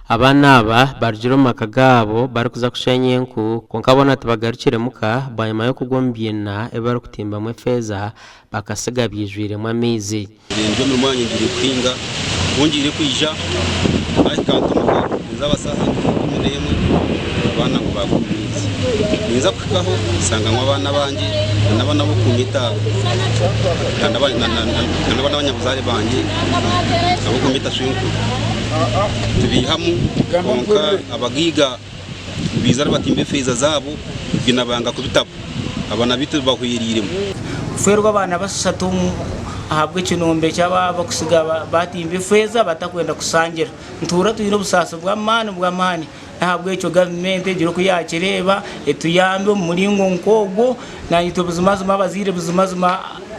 Abaana aba barugire omu maka gaabo barikuza kusheenya enku kwonka boona tibagarukire muka bwanyima y'okugwa omu biina ebi barikutimbamu efeeza bakasiga byijwiremu amaizi. Ndi omu mwanya ngiire kuhinga, ku ngiire kwija naahika nti omuka ninza saaha nka 11 abaana ngu baagwa omu maizi. Ninza kuhikaho nshanga ngu abaana abangye n'abaana ab'okunyeta n'abanyabuzaare bangye ab'okunyeta swenkuru tubaihamu kwonka abagaiga nibaija nibatimba efeeza zaabo ibyo nabanga kubitamu. Abaana baitu bahwereiremu. Kufeerwa abaana bashatu ahabw'ekinombe ky'abakutsiga batimba efeeza batakwenda kusangira. Nituhurira twine obusaasi bw'amaani bw'amaani n'ahabw'ekyo gavumenti egire oku yaakireeba etuyambe omu muringo nk'ogwo naitwe buzimazima abazaire buzimazima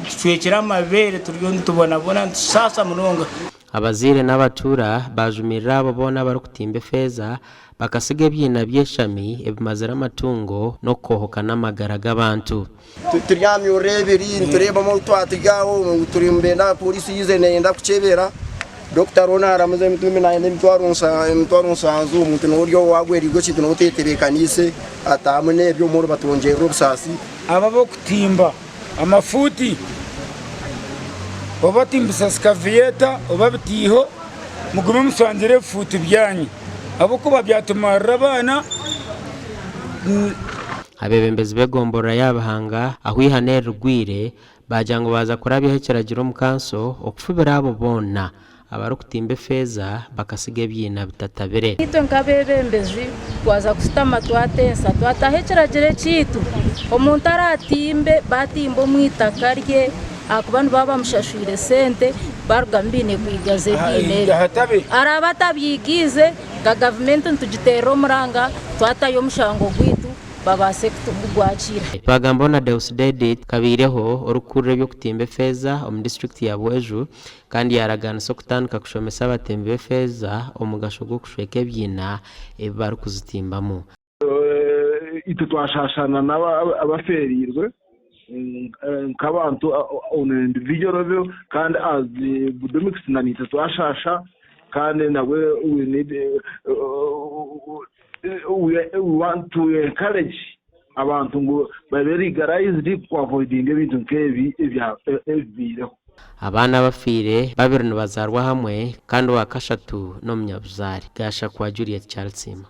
tucwekire amabeere turiyo nitubonabona nitusaasa munonga. Abazaire n'abatuura baajumirira abo boona abarikutimba efeeza bakasiga ebiina by'eshami ebimazire amatungo n'okukoohoka n'amagara g'abantu. Turi aha myuriro ebiri nitureebamu obu twaturi aho ngu turi nibenda pooriisi yaija neeyenda kukyebera dokita ariho naaramuza emitumbi naayenda emitwaro nsanju omuntu niwe ori owaagwereirwe ekintu niwe oteetebeekaniise ataamu n'ebyo omwe batwongyerera obusaasi. Abo ab'okutimba amafuuti oba timbisa sikaviyeeta oba bitiiho mugume mushangire ebifuuti byanyu ahabw'okuba byatumarira abaana. Abeebembezi b'egomborora ya Bihanga ahu eihano eri rigwire baagira ngu baaza kurabyaho ekiragiro omu kanso okufubira abo boona abarikutimba efeeza bakasiga ebiina bitatabire. Itwe nk'abeebembezi twaza kushutama twatensa twataho ekiragiro ekyaitu, omuntu araatimbe baatimba omu itaka rye ahakuba nibaba bamushashwire sente barugamu baine kwigaza ebiina ebyo. Araabe atabyigiize nka gavumenti nitugiteerera omuranga twatayo omushango gwaitu. babaase kugwakiira. Twagambaho na Deusdedit Kabaireho orikukurira eby'okutimba efeeza omu disiturikiti ya Bweju kandi yaaragaanisa okutandika kushomesa abatimbi b'efeeza omugasho gw'okushweka ebiina ebi barikuzitimbamu. Itwe twashaashana n'abafeereirwe nk'abantu on an individual level kandi as Budomix naitwe twashaasha kandi nabwe we need we want to encourage abantu ngu babe legalized ku avoidinga ebintu nk'ebi ebibaireho. Abaana abafiire babiri nibazaarwa hamwe kandi owakashatu n'omunyabuzaare. Gashakwa Juliet Kyarisiima.